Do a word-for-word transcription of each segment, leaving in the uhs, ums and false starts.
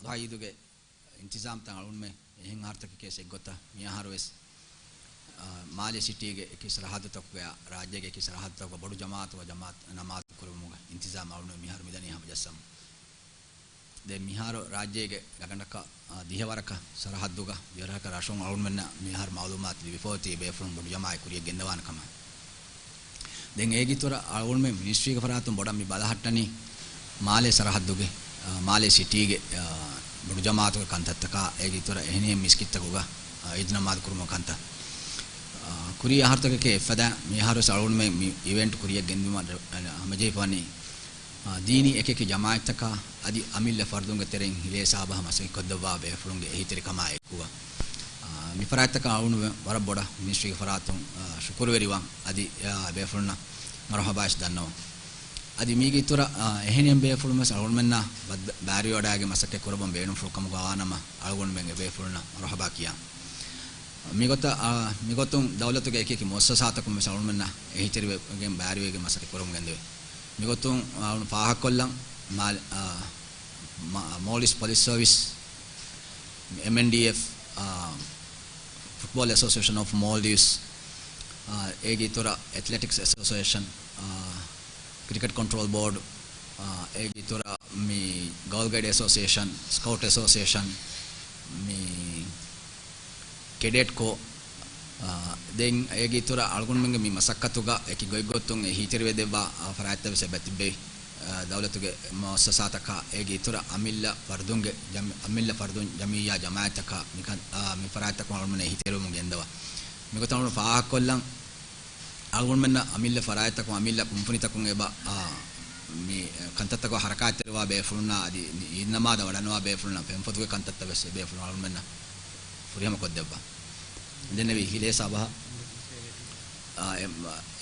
އަޟްޙާ ޢީދުގެ އިންތިޒާމްތައް އަޅުގަނޑުމެން އެހެން އަހަރުތަކެކޭ އެއްގޮތަށް މި އަހަރުވެސް، އާ، މާލެ ސިޓީގެ އެކި ސަރަހައްދުތަކުގައާ، ރާއްޖޭގެ އެކި ސަރަހައްދުތަކުގަ ބޮޑު ޖަމާއަތުގެ ޖަމާ-، ނަމާދު ކުރުމުގެ އިންތިޒާމް އަޅުގަނޑު މިހާރު މިދަނީ ހަމަޖައްސަމުން. ދެން މިހާރު ރާއްޖޭގެ ގަގަނޑަކަށް، އާ، ދިހަ ވަރަކަށް ސަރަހައްދުގަ، ދިހަ ވަރަކަށް ރަށުން އަޅުގަނޑުމެންނަށް މިހާރު މައުލޫމާތު ލިބިފައޮތީ ބޭފުޅުން ބޮޑު ޖަމާއަތް ކުރިޔަށް ގެންދަވާނެ ކަމަށް. ދެން އޭގެ އިތުރަށް އަޅުގަނޑުމެން މިނިސްޓްރީގެ ފަރާތުން ބޮޑަށް މި ބަލަހައްޓަނީ މާލެ ސަރަހައްދުގެ، އާ، މާލެ ސިޓީގެ، އާ، ބޮޑު ޖަމާއަތުގެ ކަންތައްތަކާ، އޭގެ އިތުރަށް އެހެނިހެން މިސްކިތްތަކުގަ، އާ، އީދު ނަމާދު ކުރުމުގެ ކަންތައް. އާ، ކުރީ އަހަރުތަކެކޭ އެއްފަދައިން މި އަހަރުވެސް އަޅުގަނޑުމެން މި އިވެންޓް ކުރިޔަށް ގެންދިއުމަށް ރ-، ހަމަޖެހިފަވަނީ، އާ، ދީނީ އެކިއެކި ޖަމާއަތްތަކާ އަދި އަމިއްލަ ފަރުދުންގެ ތެރެއިން ހިލޭ ހިސާބަށް ހަމަ މަސައްކަތްކޮށްދެއްވާ ބޭފުޅުންގެ އެހީތެރިކަމާ އެކުގަ، އާ، މި ފަރާތްތަކަށް އަޅުގަނޑުމެން ވަރަށް ބޮޑަށް މިނިސްޓްރީގެ ފަރާތުން، އާ، ޝުކުރުވެރިވަން އަދި، އާ، ބޭފުޅުންނަށް މަރުޙަބާވެސް ދަންނަވަން. އަދި މީގެ އިތުރަށް، އާ، އެހެނިހެން ބޭފުޅުން ވެސް އަޅުގަނޑުމެންނާ ބައްދަ-، ބައިވެރިވަޑައިގެން މަސައްކަތް ކުރައްވަން ބޭނުންފުޅު ކަމުގަ ވާނަމަ، އަޅުގަނޑުމެން އެބޭފުޅުންނަށް މަރުޙަބާ ކިޔާން. މިގޮތަށް، އާ، މިގޮތުން ދައުލަތުގެ އެކިއެކި މުއައްސަސާތަކުން ވެސް އަޅުގަނޑުމެންނަށް އެހީތެރިވެގެން ބައިވެރިވެގެން މަސައްކަތް ކުރަމުން ގެންދެވޭ. މިގޮތުން އަޅުގަނޑު ފާހަގަކޮށްލަން މާލް-، އާ، މާ-، މޯލްޑިވްސް ޕޮލިސް ސަރވިސް، އެމްއެންޑީއެފް، އާ، ފުޓްބޯލް އެސޯސިއޭޝަން އޮފް މޯލްޑިވްސް، އާ، އޭގެ އިތުރަށް އެތްލެޓިކްސް އެސޯސިއޭޝަން، އާ، ކްރިކެޓް ކޮންޓްރޯލް ބޯޑް، އާ، އޭގެ އިތުރަށް މި ގާލް ގައިޑް އެސޯސިއޭޝަން، ސްކައުޓް އެސޯސިއޭޝަން، މި ކެޑެޓް ކޯ، އާ، ދެން އޭގެ އިތުރަށް އަޅުގަނޑުމެންގެ މި މަސައްކަތުގަ އެކި ގޮތްގޮތުން އެހީތެރިވެދެއްވާ، އާ، ފަރާތްތައް ވެސް އެބަ ތިއްބެވި. އާ، ދައުލަތުގެ މުއައްސަސާތަކާ އޭގެ އިތުރަށް އަމިއްލަ ފަރުދުންގެ ޖަމި-، އަމިއްލަ ފަރުދުން ޖަމިއްޔާ ޖަމާއަތްތަކާ މިކަން، އާ، މި ފަރާތްތަކުން އަޅުގަނޑުމެން އެހީތެރިވަމުން ގެންދަވާ. މިގޮތަށް އަޅުގަނޑު ފާހަގަކޮށްލަން، އަޅުގަނޑުމެންނަށް އަމިއްލަ ފަރާތްތަކުން، އަމިއްލަ ކުންފުނިތަކުން އެބަ، އާ، މި ކަންތައްތަކުން ހަރަކާތްތެރިވާ ބޭފުޅުންނާ އަދި މި އީދު ނަމާދަށް ވަޑަންނަވާ ބޭފުޅުންނަށް ފެންފޮތުގެ ކަންތައްތައް ވެސް އެ ބޭފުޅުން އަޅުގަނޑުމެންނަށް ފުރިހަމަ ކޮށްދެއްވާ. ދެންނެވި ހިލޭ ސާބަހަށް، އާ، އެ،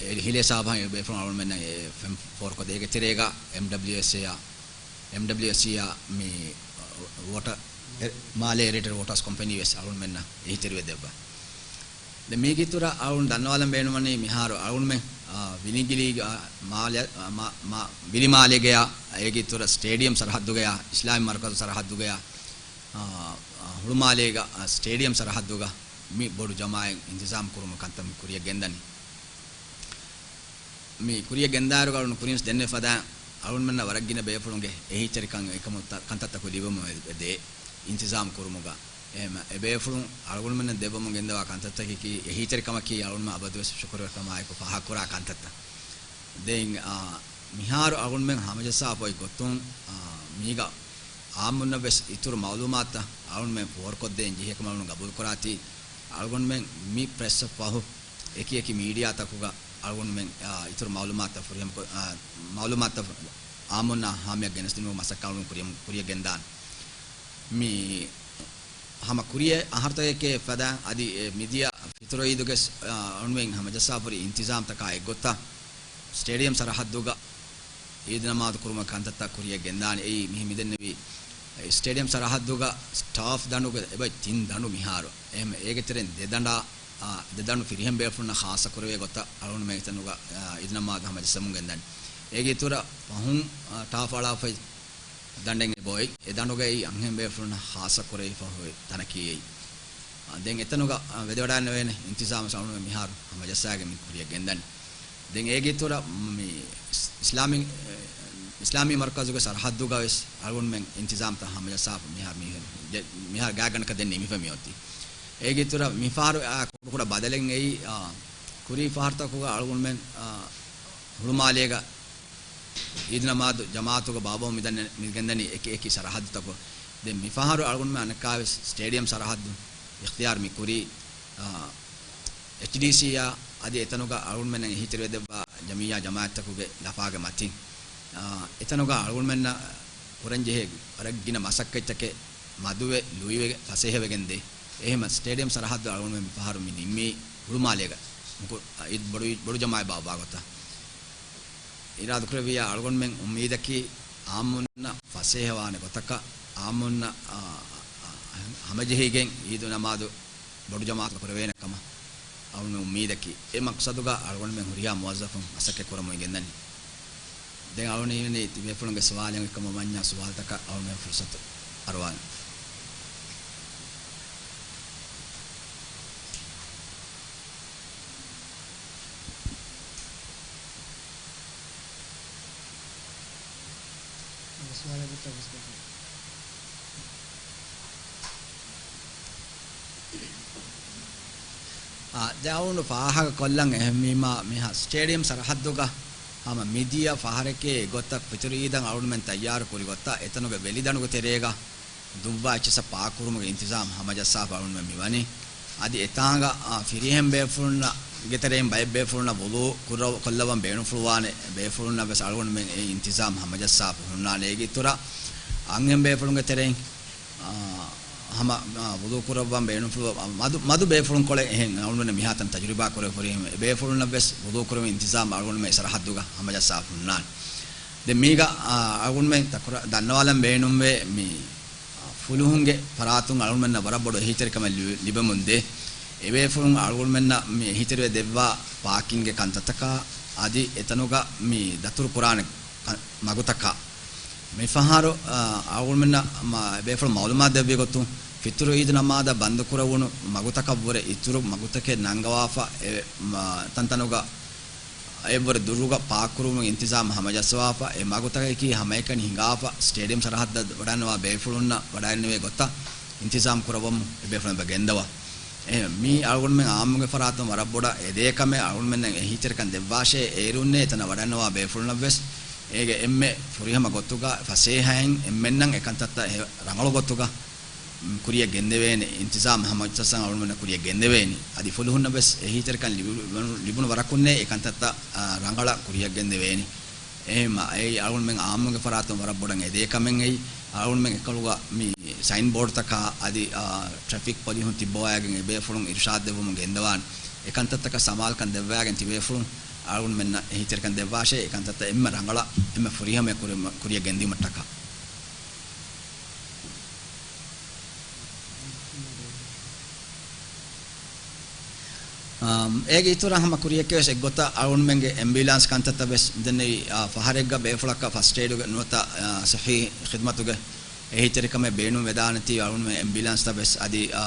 އެ ހިލޭ ސާބަހަށް އެ ބޭފުޅުން އަޅުގަނޑުމެންނަށް އެ ފެން ފޯރުކޮށްދޭ. އޭގެ ތެރޭގަ އެމްޑަބްލިއުއެސްއޭއާ، އެމްޑަބްލިއުއެސްއީއާ މި، އަ، ވޯޓަ-، އެ، މާލޭ އެރޭޓެޑް ވޯޓާސް ކޮމްޕެނީ ވެސް އަޅުގަނޑުމެންނަށް އެހީތެރިވެ ދެއްވާ. ދެން މީގެ އިތުރަށް އަޅުގަނޑު ދަންނަވާލަން ބޭނުންވަނީ މިހާރު އަޅުގަނޑުމެން، އާ، ވިލިނގިލީގަ، އާ، މާލެ-، އާ، މާ-، މާ-، ވިލިމާލޭގަޔާ، އޭގެ އިތުރަށް ސްޓޭޑިއަމް ސަރަހައްދުގަޔާ، އިސްލާމީ މަރުކަޒު ސަރަހައްދުގަޔާ، އާ، އާ، ހުޅުމާލޭގަ، އާ، ސްޓޭޑިއަމް ސަރަހައްދުގަ މި ބޮޑު ޖަމާއަތް އިންތިޒާމް ކުރުމުގެ ކަންތައް މި ކުރިޔަށް ގެންދަނީ. މި ކުރިޔަށް ގެންދާއިރުގަ އަޅުގަނޑު ކުރިންސް ދެންނެވި ފަދައިން އަޅުގަނޑުމެންނަށް ވަރަށް ގިނަ ބޭފުޅުންގެ އެހީތެރިކަން އެކަމު ތަ-، ކަންތައްތަކުން ލިބެމުން ދޭ އިންތިޒާމް ކުރުމުގަ. އެހެން އެ ބޭފުޅުން އަޅުގަނޑުމެންނަށް ދެއްވަމުން ގެންދަވާ ކަންތައްތަކަކީ އެހީތެރިކަމަކީ އަޅުގަނޑުމެން އަބަދުވެސް ޝުކުރުވެރިކަމާއެކު ފާހަގަކުރާ ކަންތައްތައް. ދެން، އާ، މިހާރު އަޅުގަނޑުމެން ހަމަޖައްސާފައި ގޮތުން، އާ، މީގަ އާއްމުންނަށް ވެސް އިތުރު މައުލޫމާތުތައް އަޅުގަނޑުމެން ފޯރުކޮށްދޭން ޖެހޭ ކަމަށް އަޅުގަނޑު ގަބޫލުކުރާތީ، އަޅުގަނޑުމެން މި ޕްރެސްއަށް ފަހު އެކި އެކި މީޑިއާތަކުގަ އަޅުގަނޑުމެން، އާ، އިތުރު މައުލޫމާތުތައް ފުރިހަމަ ކޮ-، އާ، މައުލޫމާތުތައް އާއްމުންނާ ހާމަޔަށް ގެނެސްދިނުމުގެ މަސައްކަތް އަޅުގަނޑު ކުރިޔަށް، ކުރިޔަށް ގެންދާނެ. މި ހަމަ ކުރިއަށް އަހަރުތަކެކޭ ފަދައިން އަދި އެ މިދިޔަ ފިތުރު އީދުގެ ސް-، އާ، އަޅުގަނޑުމެން ހަމަޖައްސާފަހުރި އިންތިޒާމްތަކާ އެއްގޮތަށް ސްޓޭޑިއަމް ސަރަހައްދުގަ އީދު ނަމާދު ކުރުމުގެ ކަންތައްތައް ކުރިޔަށް ގެންދާނެ. އެއީ މިހެން މިދެންނެވި ސްޓޭޑިއަމް ސަރަހައްދުގަ ސްޓާފް ދަނޑުގެ އެބައި ތިން ދަނޑު މިހާރު. އެހެން އޭގެ ތެރެއިން ދެ ދަނޑާ، އާ، ދެ ދަނޑު ފިރިހެން ބޭފުޅުންނަށް ޚާއްޞަ ކުރެވޭ ގޮތަށް އަޅުގަނޑުމެން އެތަނުގަ، އާ، އީދު ނަމާދު ހަމަޖައްސަމުން ގެންދަނީ. އޭގެ އިތުރަށް ފަހުން، އާ، ޓާފް އަޅާފައި ދަނޑެއް އެބައޮތް. އެ ދަނޑުގައި އަންހެން ބޭފުޅުންނަށް ޚާއްޞަ ކުރެވިފަ ހުރި ތަނަކީ އެއީ. އާ، ދެން އެތަނުގަ، އާ، ވެދެވަޑައިންނެވޭނެ އިންތިޒާމް އަޅުގަނޑުމެން މިހާރު ހަމަޖައްސާގެން މި ކުރިޔަށް ގެންދަނީ. ދެން އޭގެ އިތުރަށް މި އިސް-، އިސްލާމީ، އެ، އިސްލާމީ މަރުކަޒުގެ ސަރަހައްދުގަ ވެސް އަޅުގަނޑުމެން އިންތިޒާމްތައް ހަމަޖައްސާފަ މިހާރު މީހެއް، މި-، މިހާރު ގާތްގަނޑަކަށް ދެން ނިމިފަ މިއޮތީ. އޭގެ އިތުރަށް މިފަހަރު، އާ، ކުޑަ ކުޑަ ބަދަލެއް އެއީ، އާ، ކުރީ ފަހަރުތަކުގަ އަޅުގަނޑުމެން، އާ، ހުޅުމާލޭގަ އީދު ނަމާދު ޖަމާއަތުގަ ބާއްވަމުން މިދަންނެ-، މި ގެންދަނީ އެކި އެކި ސަރަހައްދުތަކުން. ދެން މިފަހަރު އަޅުގަނޑުމެން އަނެއްކާވެސް ސްޓޭޑިއަމް ސަރަހައްދު އިޚްތިޔާރު މި ކުރީ، އާ، އެޗްޑީސީއާ އަދި އެތަނުގަ އަޅުގަނޑުމެންނަށް އެހީތެރިވެދެއްވާ ޖަމިއްޔާ ޖަމާއަތްތަކުގެ ލަފާގެ މަތިން. އާ، އެތަނުގަ އަޅުގަނޑުމެންނަށް ކުރަންޖެހޭ ވަރަށް ގިނަ މަސައްކަތްތަކެއް މަދުވެ، ލުއިވެ، ފަސޭހަވެގެން ދޭ. އެހެންމަ ސްޓޭޑިއަމް ސަރަހައްދު އަޅުގަނޑުމެން މިފަހަރު މި ނިންމީ ހުޅުމާލޭގަ މުކު-، އާ، އީދު ބޮޑު، ބޮޑު ޖަމާއަތް ބާއްވާ ގޮތަށް. އިރާދަކުރެއްވިއްޔާ އަޅުގަނޑުމެން އުއްމީދަކީ އާއްމުންނަށް ފަސޭހަވާނެ ގޮތަކަށް އާއްމުންނަށް، އާ، އާ، ހަމަޖެހިގެން އީދު ނަމާދު ބޮޑު ޖަމާއަތު ކުރެވޭނެ ކަމަށް އަޅުގަނޑުމެން އުއްމީދަކީ. އެ މަޤްޞަދުގަ އަޅުގަނޑުމެން ހުރިހާ މުވައްޒަފުން މަސައްކަތް ކުރަމުން ގެންދަނީ. ދެން އަޅުގަނޑު އިންނަނީ ތިބޭފުޅުންގެ ސުވާލެއް އޮތްކަމަށް ވަންޏާ ސުވާލުތަކަށް އަޅުގަނޑުމެން ފުރުސަތު އަރުވާން. އާ، ދެ އަޅުގަނޑު ފާހަގަ ކޮށްލަން އެހެންވީމާ، މިހާ ސްޓޭޑިއަމް ސަރަހައްދުގަ ހަމަ މިދިޔަ ފަހަރެކޭ ގޮތަށް ފިތުރު އީދަށް އަޅުގަނޑުމެން ތައްޔާރު ކުރި ގޮތަށް އެތަނުގެ ވެލިދަނޑުގެ ތެރޭގަ ދުއްވާ އެއްޗިއްސަށް ޕާކުކުރުމުގެ އިންތިޒާމް ހަމަޖައްސާފަ އަޅުގަނޑުމެން މިވަނީ. އަދި އެތާނގަ، އާ، ފިރިހެން ބޭފުޅުންނަށް ގެ ތެރެއިން ބައެއް ބޭފުޅުންނަށް ވުޟޫ ކުރަ-، ކޮށްލަވަން ބޭނުންފުޅުވާނެ ބޭފުޅުންނަށް ވެސް އަޅުގަނޑުމެން އެ އިންތިޒާމް ހަމަޖައްސާފަ ހުންނާނެ. އޭގެ އިތުރަށް އަންހެން ބޭފުޅުންގެ ތެރެއިން، އާ، ހަމަ، އާ، ވުޟޫ ކުރައްވަން ބޭނުންފުޅު މަދު، މަދު ބޭފުޅުންކޮޅެއް އެހެން އަޅުގަނޑުމެން މިހާތަން ތަޖުރިބާ ކުރެވިފަ ހުރި އެ ބޭފުޅުންނަށް ވެސް ވުޟޫ ކުރެވުމުގެ އިންތިޒާމް އަޅުގަނޑުމެން ސަރަހައްދުގަ ހަމަޖައްސާފަ ހުންނާނެ. ދެން މީގަ، އާ، އަޅުގަނޑުމެން ދައްކަ-، ދަންނަވާލަން ބޭނުންވޭ، މި، އާ، ފުލުހުންގެ ފަރާތުން އަޅުގަނޑުމެންނަށް ވަރަށް ބޮޑު އެހީތެރިކަމެއް ލިބި-، ލިބެމުންދޭ. އެބޭފުޅުން އަޅުގަނޑުމެންނަށް މި އެހީތެރިވެ ދެއްވާ ޕާކިންގގެ ކަންތައްތަކާ އަދި އެތަނުގަ މި ދަތުރު ކުރާނެ ކަ-، މަގުތަކާ. މިފަހަރު، އާ، އަޅުގަނޑުމެންނަށް މަ-، ބޭފުޅުން މައުލޫމާތު ދެއްވި ގޮތުން، ފިތުރު އީދު ނަމާދަށް ބަންދުކުރެވުނު މަގުތަކަށްވުރެ އިތުރު މަގުތަކެއް ނަންގަވާފަ، އެ، މަ-، ތަންތަނުގަ އެއްވުރެ ދުރުގަ ޕާކުކުރުމުގެ އިންތިޒާމް ހަމަޖައްސަވާފަ، އެ މަގުތަކަކީ ހަމައެކަނި ހިނގާފަ، ސްޓޭޑިއަމް ސަރަހައްދަށް ވަޑައިގަންނަވާ ބޭފުޅުންނަށް ވަޑައިގަންނެވޭ ގޮތަށް އިންތިޒާމް ކުރައްވަމުން އެބޭފުޅުން އެބަ ގެންދަވާ. އެ، މީ އަޅުގަނޑުމެން އާއްމުގެ ފަރާތުން ވަރަށް ބޮޑަށް އެދޭ ކަމެއް. އަޅުގަނޑުމެންނަށް އެހީތެރިކަން ދެއްވާށޭ، އޭރުންނޭ އެތަނަށް ވަޑައިގަންނަވާ ބޭފުޅުންނަށް ވެސް އޭގެ އެންމެ ފުރިހަމަ ގޮތުގަ ފަސޭހައިން އެންމެންނަށް އެކަންތައްތައް އެ ރަނގަޅު ގޮތުގަ، މް، ކުރިއަށް ގެންދެވޭނެ، އިންތިޒާމް ހަމަޖައްސަން އަޅުގަނޑުމެންނަށް ކުރިއަށް ގެންދެވޭނެ. އަދި ފުލުހުންނަށް ވެސް އެހީތެރިކަން ލިބު-، ލިބުނު ވަރަކުންނޭ އެކަންތައްތައް، އާ، ރަނގަޅަށް ކުރިއަށް ގެންދެވޭނެ. އެހެންމަ، އެއީ އަޅުގަނޑުމެން އާއްމުގެ ފަރާތުން ވަރަށް ބޮޑަށް އެދޭ ކަމެއް. އެއީ އަޅުގަނޑުމެން އެކަލުގަ މި ސައިން ބޯޑްތަކާ އަދި، އާ، ޓްރެފިކް ޕޮލިހުން ތިއްބަވައިގެން އެބޭފުޅުން އިރުޝާދު ދެއްވަމުން ގެންދަވާނެ. އެކަންތައްތަކަށް ސަމާލުކަން ދެއްވައިގެން ތިބޭފުޅުން އަޅުގަނޑުމެންނަށް އެހީތެރިކަން ދެއްވާށޭ، އެކަންތައްތައް އެންމެ ރަނގަޅަށް، އެންމެ ފުރިހަމަ ކުރި-، ކުރިއަށް ގެންދިއުމަށްޓަކާ. އާ، އޭގެ އިތުރަށް ހަމަ ކުރިޔަކޭ ވެސް އެއްގޮތަށް އަޅުގަނޑުމެންގެ އެމްބިއުލާންސް ކަންތައްތައް ވެސް މިދެންނެވި، އާ، ފަހަރެއްގަ ބޭފުޅަކަށް ފަސްޓް އެއިޑުގެ ނުވަތަ، އާ، ސިއްހީ ޚިދްމަތުގެ އެހީތެރިކަމެއް ބޭނުން ވެދާނެތީ އަޅުގަނޑުމެން އެމްބިއުލާންސްތައް ވެސް އަދި، އާ،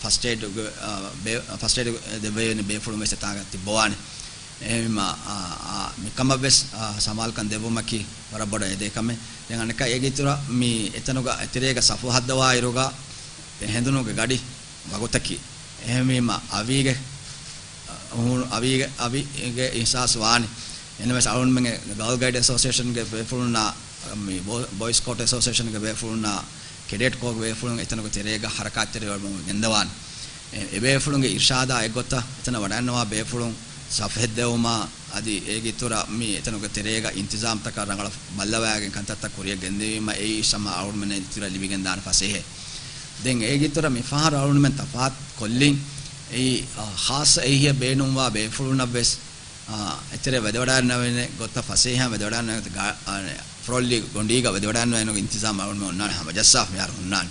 ފަސްޓް އެއިޑުގެ، އާ، ބޭ-، ފަސްޓް އެއިޑު ދެއްވެވޭނެ ބޭފުޅުން ވެސް އެތާނގަ ތިއްބަވާނެ. އެހެންވީމަ، އާ، އާ، މިކަމަށް ވެސް، އާ، ސަމާލުކަން ދެއްވުމަކީ ވަރަށް ބޮޑަށް އެދޭ ކަމެއް. ދެން އަނެއްކާ އޭގެ އިތުރަށް މި އެތަނުގަ އެތެރޭގަ ސަފު ހައްދަވާ އިރުގަ ހެނދުނުގެ ގަޑި ވަގުތަކީ. އެހެންވީމަ އަވީގެ، އަ، އަވީގެ، އަވީގެ އިހްސާސް ވާނެ. އެންވެސް އަޅުގަނޑުމެންގެ ގާލް ގައިޑް އެސޯސިއޭޝަންގެ ބޭފުޅުންނާ، މި ބޯ-، ބޯއި ސްކައުޓް އެސޯސިއޭޝަންގެ ބޭފުޅުންނާ، ކެޑެޓް ކޯގެ ބޭފުޅުން އެތަނުގެ ތެރޭގަ ހަރަކާތްތެރިވަމުން ގެންދަވާނެ. އެ، އެބޭފުޅުންގެ އިރްޝާދާ އެއްގޮތަށް އެތަނަށް ވަޑައިގަންނަވާ ބޭފުޅުން ސަފް ހެއްދެވުމާ، އަދި އޭގެ އިތުރަށް މި އެތަނުގެ ތެރޭގަ އިންތިޒާމްތަކަށް ރަނގަޅަށް ބައްލަވައިގެން ކަންތައްތައް ކުރިއަށް ގެންދެވީމަ އެއީ އިސް ހަމަ އަޅުގަނޑުމެންނަށް އިތުރަށް ލިބިގެންދާނެ ފަސޭހައެއް. ދެން އޭގެ އިތުރަށް މިފަހަރު އަޅުގަނޑުމެން ތަފާތު ކޮށްލިން އެއީ، އާ، ޚާއްޞަ އެހީއެއް ބޭނުންވާ ބޭފުޅުންނަށް ވެސް، އާ، އެތެރެ ވެދެވަޑައިގަންނަވޭނެ ގޮތަށް ފަސޭހައިން ވެދެވަޑައިގަންނަވޭ ގާ-، އާ، ފުރޮއްލި ގޮނޑީގަ ވެދެވަޑައިގަންނަވޭނެ އިންތިޒާމް އަޅުގަނޑުމެން އޮންނާނެ ހަމަޖައްސާފަ މިހާރު ހުންނާނެ.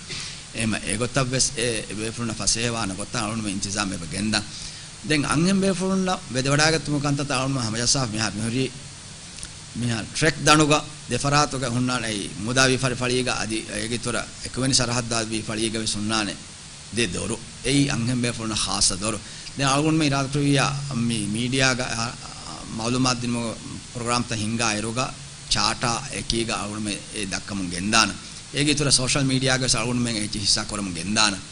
އެހެންމަ އެގޮތަށް ވެސް އެ، އެ ބޭފުޅުންނަށް ފަސޭހަވާނެ ގޮތަށް އަޅުގަނޑުމެން އިންތިޒާމް އެބަ ގެންދާނެ. ދެން އަންހެން ބޭފުޅުންނަށް ވެދެވަޑައިގަތުމުގެ ކަންތައްތައް އަޅުގަނޑު ހަމަޖައްސާފަ މިހާރު މިހުރީ، މިހާރު ޓްރެކް ދަނޑުގަ ދެފަރާތުގަ ހުންނާނެ އެއީ މޫދާވީ ފަރި ފަޅީގަ އަދި އޭގެ އިތުރަށް އެކުވެނި ސަރަހައްދާވީ ފަޅީގަ ވެސް ހުންނާނެ ދެ ދޮރު. އެއީ އަންހެން ބޭފުޅުންނަށް ޚާއްޞަ ދޮރު. ދެން އަޅުގަނޑުމެން އިރާދަކުރެއްވިއްޔާ މި މީޑިއާގަ، އަ، އަ، މައުލޫމާތު ދިނުމުގެ ޕްރޮގްރާމްތައް ހިންގާ އިރުގަ ޗާޓާ އެކީގަ އަޅުގަނޑުމެން އެ ދައްކަމުން ގެންދާނަން. އޭގެ އިތުރަށް ސޯޝަލް މީޑިއާގަ ވެސް އަޅުގަނޑުމެން އެއްޗެއް ހިއްސާ ކުރަމުން ގެންދާނަން.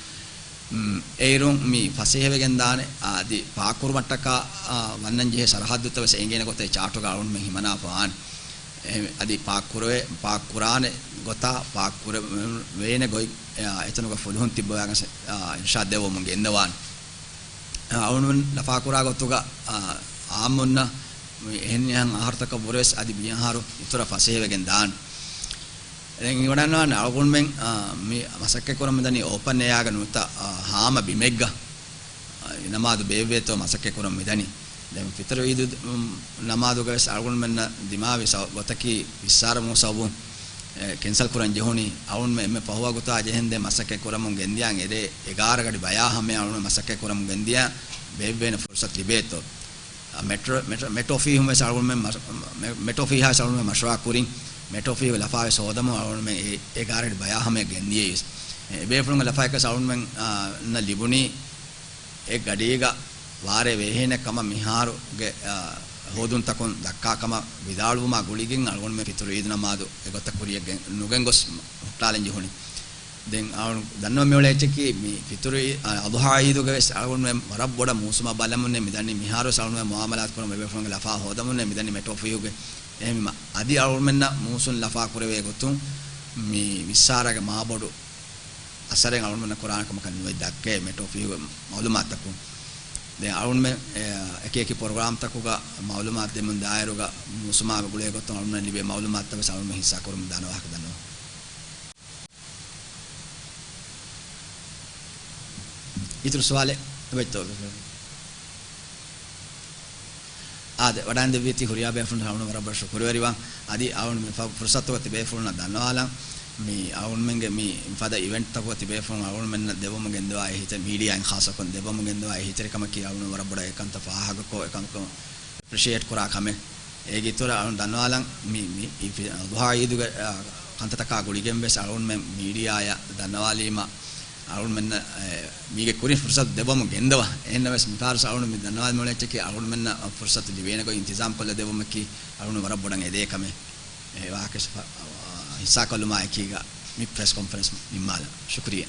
އެއިރުން މި ފަސޭހަވެގެން ދާނެ، އަދި ޕާކުކުރުމަށްޓަކާ، އާ، ވަންނަން ޖެހޭ ސަރަހައްދުތައް ވެސް އެނގޭނެ ގޮތަށް އެ ޗާޓުގަ އަޅުގަނޑުމެން ހިމަނާފަވާނެ. އެ، އަދި ޕާކުކުރެވޭ، ޕާކުކުރާނެ ގޮތާ، ޕާކުކުރެވޭނެ ގޮތް، އާ، އެތަނުގަ ފުލުހުން ތިއްބަވާގެން، އާ، އިރްޝާދު ދެއްވަމުން ގެންދަވާނެ. އަޅުގަނޑުމެން ލަފާކުރާ ގޮތުގަ، އާ، އާއްމުންނަށް މި އެހެނިހެން އަހަރުތަކަށް ވުރެސް އަދި މިއަހަރު އިތުރަށް ފަސޭހަވެގެން ދާނެ. ދެން އިވަޑަންވާނެ އަޅުގަނޑުމެން، އާ، މި މަސައްކަތް ކުރަމުން މިދަނީ އޯޕަން އެއާގަ ނުވަތަ، އާ، ހާމަ ބިމެއްގަ، އާ، ނަމާދު ބޭއްވޭތޯ މަސައްކަތް ކުރަމުން މިދަނީ. ދެން ފިތުރު އީދު، އުމް، ނަމާދުގަ ވެސް އަޅުގަނޑުމެންނަށް ދިމާވި ސަ-، ގޮތަކީ ވިއްސާރަމު ސަބަބުން، އެ، ކެންސަލް ކުރަން ޖެހުނީ. އަޅުގަނޑުމެން އެންމެ ފަހު ވަގުތާ ޖެހެންދެން މަސައްކަތް ކުރަމުން ގެންދިޔާ އެރޭ އެގާރަ ގަޑި ބަޔާ ހަމަޔަށް އަޅުގަނޑު މަސައްކަތް ކުރަމުން ގެންދިޔާ ބޭއްވޭނެ ފުރުސަތު ލިބޭތޯ. މެޓްރޯ، މެޓް، މެޓް އޮފީހުން ވެސް އަޅުގަނޑުމެން މަ-، މެ-، މެޓް އޮފީހާ ވެސް އަޅުގަނޑުމެން މަޝްވަރާ ކުރިން. މެޓްރޯފީހުގެ ލަފާވެސް ހޯދަމުން އަޅުގަނޑުމެން އެ އެގާރަ އަޑި ބަޔާ ހަމަޔަށް ގެންދިޔައީވެސް. އެ ބޭފުޅުންގެ ލަފާއެއްކަސް އަޅުގަނޑުމެން، އާ، ނަށް ލިބުނީ އެ ގަޑީގަ ވާރޭ ވޭހޭނެ ކަމަށް މިހާރުގެ، އާ، ހޯދުންތަކުން ދައްކާ ކަމަށް ވިދާޅުވުމާ ގުޅިގެން އަޅުގަނޑުމެން ފިތުރު އީދު ނަމާދު އެގޮތަށް ކުރިޔަށް ގެން، ނުގެން ގޮސް ހުއްޓާލަން ޖެހުނީ. ދެން އަޅު ދަންނަވަން މިއުޅޭ އެއްޗަކީ މި ފިތުރު އީ-، އަ، އަޟުޙާ އީދުގެ ވެސް އަޅުގަނޑުމެން ވަރަށް ބޮޑަށް މޫސުމާ ބަލަމުންނޭ މިދަނީ މިހާރު ވެސް އަޅުގަނޑުމެން މުއާމަލާތު ކުރަމުން އެބޭފުޅުންގެ ލަފާ ހޯދަމުންނޭ މިދަނީ މެޓްރޯފީހުގެ. އެހެންވީމަ އަދި އަޅުގަނޑުމެންނަށް މޫސުން ލަފާ ކުރެވޭ ގޮތުން މި ވިއްސާރަގެ މާބޮޑު އަސަރެއް އަޅުގަނޑުމެންނަށް ކުރާނެ ކަމަކަށް ނުވެ ދައްކޭ މެޓްރޯފީހުގެ މައުލޫމާތުތަކުން. ދެން އަޅުގަނޑުމެން، އެ، އެކި އެކި ޕްރޮގްރާމްތަކުގަ މައުލޫމާތު ދެމުން ދާއިރުގަ މޫސުމާ ގުޅޭ ގޮތުން އަޅުގަނޑުމެން ލިބޭ މައުލޫމާތުތައް ވެސް އަޅުގަނޑުމެން ހިއްސާ ކުރަމުން ދާނެ ވާހަކަ ދަންނަވަން. އިތުރު ސުވާލެއް އެބައްތޯ؟ އާދެ، ވަޑައިން ދެއްވީތީ ހުރިހާ ބޭފުޅުން އަޅުގަނޑު ވަރަށް ބޮޑަށް ޝުކުރުވެރިވާން. އަދި އަޅުގަނޑު މި ފަ-، ފުރުސަތުގަ ތިބޭފުޅުންނަށް ދަންނަވާލަން. މި އަޅުގަނޑުމެންގެ މި ފަދަ އިވެންޓްތަކުގަ ތިބޭފުޅުން އަޅުގަނޑުމެންނަށް ދެއްވަމުން ގެންދަވާ އެހީތެރި، މީޑިއާއިން ޚާއްޞަކޮށް ދެއްވަމުން ގެންދަވާ އެހީތެރިކަމަކީ އަޅުގަނޑު ވަރަށް ބޮޑަށް އެކަންތައް ފާހަގަކޮށް އެކަންކަން އެޕްރިޝިއޭޓް ކުރާ ކަމެއް. އޭގެ އިތުރަށް އަޅުން ދަންނަވާލަން މި، މި އި-، ފި-، އަޟުޙާ އީދުގެ، އާ، ކަންތައްތަކާ ގުޅިގެން ވެސް އަޅުންމެން މީޑިއާއަށް ދަންނަވާލީމަ، އަޅުންމެންނަށް، އެ، މީގެ ކުރިން ފުރުސަތު ދެއްވަމުން ގެންދަވާ. އެހެންނަމަވެސް މިފަހަރު އަޅުން މި ދަންނަވާލި މޮޅެއްޗަކީ އަޅުންމެންނަށް ފުރުސަތު ލިބޭނެ ގޮތް އިންތިޒާމް ކޮށްލަ ދެއްވުމަކީ އަޅުން ވަރަށް ބޮޑަށް އެދޭ ކަމެއް. އެ ވާހަކަ ހިއްސާކޮށްލުމާ އެކީގަ މި ޕްރެސް ކޮންފަރެންސް ނިންމާލަން. ޝުކުރިއްޔާ.